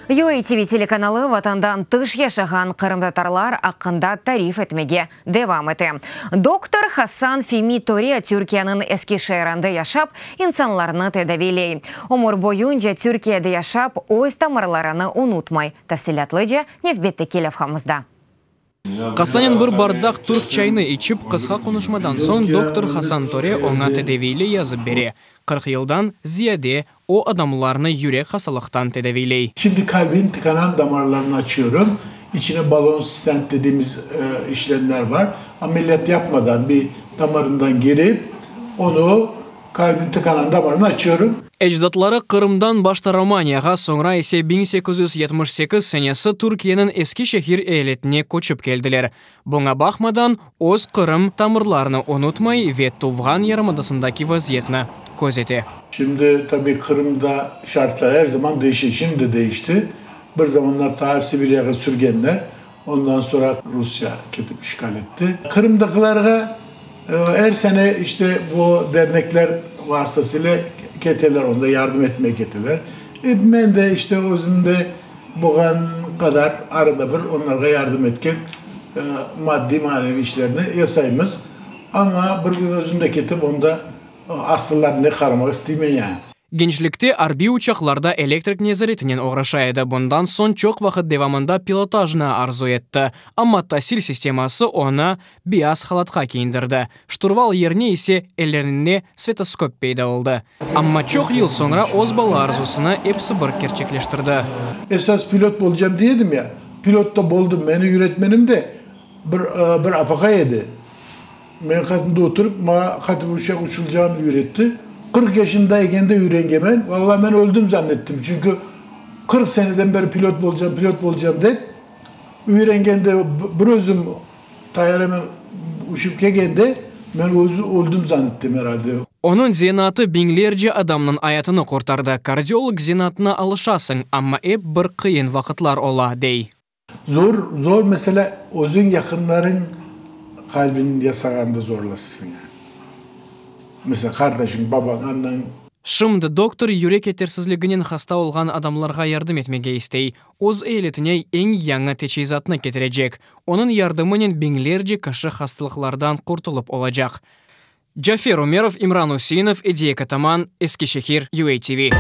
UATV telekanalı vatandan tış yaşağan qırımtatarlar aqqında tarif etmege devam ete. Doktor Hasan Femi Töre Türkiyeniñ Eskişeerinde yaşap, insanlarnı tedaviyley. Ömür boyunca Türkiyede yaşap, öz tamırlarını unutmay. Tafsilâtlıca nevbetteki levhamızda. Hastanen bir bardaq türk çayını içip, qısqa qonuşmadan soñ doktor Hasan Töre oña tedaviyle yazıp bere. 40 yıldan ziyade o adamlarnı yürek hastalıqtan tedaviyley. Şimdi kalbin tıkanan damarlarını açıyorum. İçine balon stent dediğimiz işlemler var. Ameliyat yapmadan bir damarından girip onu kalbin tıkanan damarını açıyorum. Ecdatları Qırımdan başta Romaniyağa, soñra ise 1878 senesi Türkiyeniñ Eskişehir eyaletine köçip keldiler. Buña baqmadan, öz Qırım tamırlarını unutmay ve tuvğan yarımadasındaki vaziyetni közete. Şimdi tabii Qırımda şartlar her zaman değişiyor. Şimdi değişti. Bir zamanlar ta Sibiryağa sürgenler. Ondan sonra Rusya ketip işgal etti. Qırımdakilerge her sene işte bu dernekler vasıtasıyla keteler, onda yardım etmeye keteler. Men de işte özüm de bolğan qadar arada bir onlarğa yardım etken maddiy maneviy işlerni yasaymız. Amma bir gün özüm de ketip onda asıllarını qaramaq isteymen yani. Gençlikte arbiy uçaqlarda elektrik nezaretinen oğraşa edi. Bundan soñ çoq vaqıt devamında pilotajnı arzu etti. Amma tasil sisteması onı beyaz halatqa kiyindirdi. Şturval yerine ise ellerinde stetoskop peyda oldı. Amma çoq yıl soñra öz bala arzusını episi bir kerçekleştirdi. Esas pilot bolacağım dedim ya. Pilot da boldum. Meni öğretmenim de bir apaqay edi. Men qatında oturıp, maña qatip uçaq uçulacağını öğretti. 40 yaşındayken de öğrengen. Vallahi men öldüm zannettim. Çünki 40 seneden beri pilot bolacağım, pilot bolacağım dep öğrengende bir özüm tayaremen uçup kelgende men özü öldüm zannettim herhalde. Onıñ zenaatı biñlerce adamnıñ ayatını qurtardı. Kardiolog zenaatına alışasıñ, amma ep bir qıyın vaqıtlar ola, dey. Zor, zor mesela özüñ yaqınlarıñ kalbini yasağanda zorlasısıñ. Mesela qardaşıñ, babañ, annañ. Şimdi doktor yürek yetersizliginen hasta olğan adamlarğa yardım etmege istey. Öz eyaletine eñ yañı techizatnı ketirecek. Onıñ yardımınen biñlerce kişi hastalıqlardan qurtulıp olacaq. Cafer Umerov, İmran Useinov, Ediye Kataman, Eskişehir, UATV.